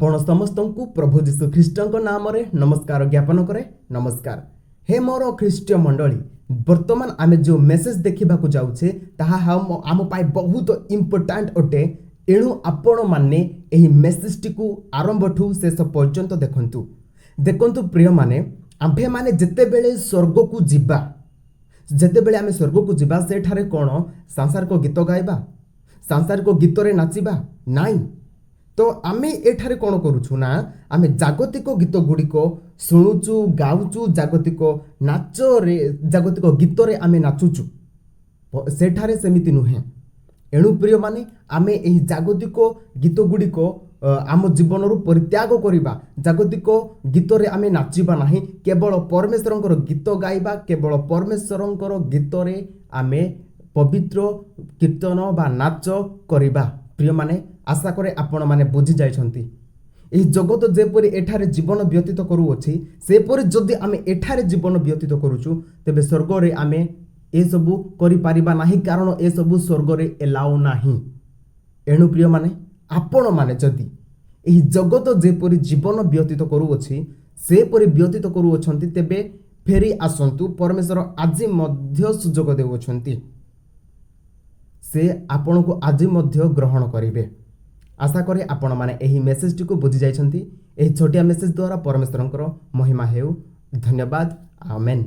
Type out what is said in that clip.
ଆପଣ ସମସ୍ତଙ୍କୁ ପ୍ରଭୁ ଯୀଶୁ ଖ୍ରୀଷ୍ଟଙ୍କ ନାମରେ ନମସ୍କାର ଜ୍ଞାପନ କରେ। ନମସ୍କାର। ହେ ମୋର ଖ୍ରୀଷ୍ଟୀୟ ମଣ୍ଡଳୀ, ବର୍ତ୍ତମାନ ଆମେ ଯେଉଁ ମେସେଜ ଦେଖିବାକୁ ଯାଉଛେ, ତାହା ଆମ ପାଇଁ ବହୁତ ଇମ୍ପୋର୍ଟାଣ୍ଟ ଅଟେ। ଏଣୁ ଆପଣମାନେ ଏହି ମେସେଜଟିକୁ ଆରମ୍ଭଠୁ ଶେଷ ପର୍ଯ୍ୟନ୍ତ ଦେଖନ୍ତୁ। ଦେଖନ୍ତୁ ପ୍ରିୟମାନେ, ଆମ୍ଭେମାନେ ଯେତେବେଳେ ସ୍ୱର୍ଗକୁ ଯିବା, ଯେତେବେଳେ ଆମେ ସ୍ୱର୍ଗକୁ ଯିବା, ସେଠାରେ କ'ଣ ସାଂସାରିକ ଗୀତ ଗାଇବା, ସାଂସାରିକ ଗୀତରେ ନାଚିବା? ନାଇଁ। ତ ଆମେ ଏଠାରେ କ'ଣ କରୁଛୁ ନା, ଆମେ ଜାଗତିକ ଗୀତ ଗୁଡ଼ିକ ଶୁଣୁଛୁ, ଗାଉଛୁ, ଜାଗତିକ ନାଚରେ, ଜାଗତିକ ଗୀତରେ ଆମେ ନାଚୁଛୁ। ସେଠାରେ ସେମିତି ନୁହେଁ। ଏଣୁ ପ୍ରିୟମାନେ, ଆମେ ଏହି ଜାଗତିକ ଗୀତ ଗୁଡ଼ିକ ଆମ ଜୀବନରୁ ପରିତ୍ୟାଗ କରିବା। ଜାଗତିକ ଗୀତରେ ଆମେ ନାଚିବା ନାହିଁ। କେବଳ ପରମେଶ୍ୱରଙ୍କର ଗୀତ ଗାଇବା। କେବଳ ପରମେଶ୍ୱରଙ୍କର ଗୀତରେ ଆମେ ପବିତ୍ର କୀର୍ତ୍ତନ ବା ନାଚ କରିବା। ପ୍ରିୟମାନେ, ଆଶା କରେ ଆପଣମାନେ ବୁଝି ଯାଇଛନ୍ତି। ଏହି ଜଗତ ଯେପରି ଏଠାରେ ଜୀବନ ବ୍ୟତୀତ କରୁଅଛି, ସେପରି ଯଦି ଆମେ ଏଠାରେ ଜୀବନ ବ୍ୟତୀତ କରୁଛୁ, ତେବେ ସ୍ୱର୍ଗରେ ଆମେ ଏସବୁ କରିପାରିବା ନାହିଁ, କାରଣ ଏସବୁ ସ୍ୱର୍ଗରେ ଏଲାଉ ନାହିଁ। ଏଣୁ ପ୍ରିୟମାନେ, ଆପଣମାନେ ଯଦି ଏହି ଜଗତ ଯେପରି ଜୀବନ ବ୍ୟତୀତ କରୁଅଛି, ସେପରି ବ୍ୟତୀତ କରୁଅଛନ୍ତି, ତେବେ ଫେରି ଆସନ୍ତୁ। ପରମେଶ୍ୱର ଆଜି ମଧ୍ୟ ସୁଯୋଗ ଦେଉଅଛନ୍ତି। ସେ ଆପଣଙ୍କୁ ଆଜି ମଧ୍ୟ ଗ୍ରହଣ କରିବେ। ଆଶା କରେ ଆପଣମାନେ ଏହି ମେସେଜଟିକୁ ବୁଝି ଯାଇଛନ୍ତି। ଏହି ଛୋଟିଆ ମେସେଜ ଦ୍ୱାରା ପରମେଶ୍ୱରଙ୍କର ମହିମା ହେଉ। ଧନ୍ୟବାଦ। ଆମେନ୍।